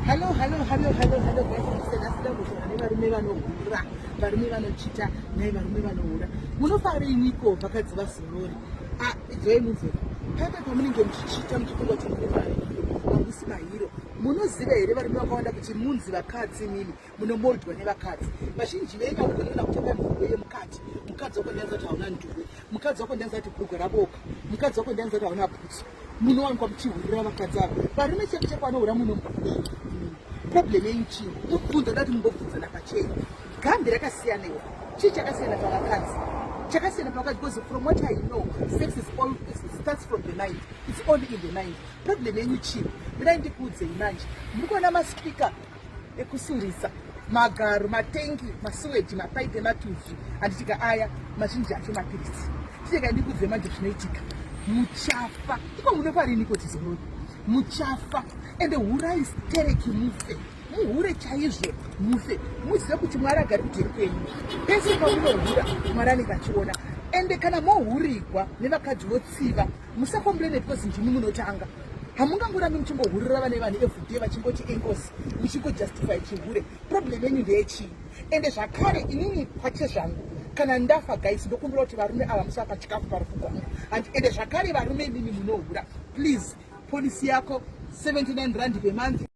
Hello, hello, hello, hello, hello guys. Nhasi ndambotaura nevarume vanohura, varume vanochita, nhai varume vanohura. Munofariniko vakadzi vazorori? Ah, idzoi munzwe. Paipa pamunenge muchichita muchifunga kuti muri mahiro, hamusi mahiro. Munoziva here varume vakawanda kuti munzi vakadzi imimi munomoldwa nevakadzi. Vazhinji venyu hamugonoona kutenga nduwe yemukati. Mukadzi wako ndianza kuti hauna nduwe. Mukadzi wako ndianza kuti bhurugwa raboka. Mukadzi wako ndianza kuti hauna bhutsu. Munowanikwa muchihurira vakadzi ava. Varume cheko cheko vanohura munombodii? Problem yenyu chii? Mubvunzo ndati mumbobvunzana pachenyu. Gambi rakasiyana iwo. Chii chakasiyana pavakadzi? Chakasiyana pavakadzi because from what I know, sex is all it starts from the mind. It's only in the mind. Problem yenyu chii? Mirai ndikuudzei manje. Muri kuona maspeaker ekusurisa magaro, matengi, masuweji, mapaipi ematuzvi handitika aya mazhinji acho mapiritsi. Chiregai ndikuudze manje zvinoitika. Muchafa. Iko munofa riniko tizorori? Muchafa. Ende hurai stereki mufe. Muhure chaizvo mufe. Muzive kuti Mwari agari kudheri kwenyu. Pese pamunohura Mwari anenge achiona. Ende kana mohurigwa nevakadzi votsiva musakomplaine because ndimi munotanga. Hamungangorambi muchingohurira vane vanhu everyday vachingoti engosi muchingojustify chihure. Problem yenyu ndeyechii? Ende zvakare inini pache zvangu kana ndafa guys ndokumbira kuti varume ava musapa chikafu parufu gwangu. And ende zvakare varume imimi munohura please policy yako 79 rand per month.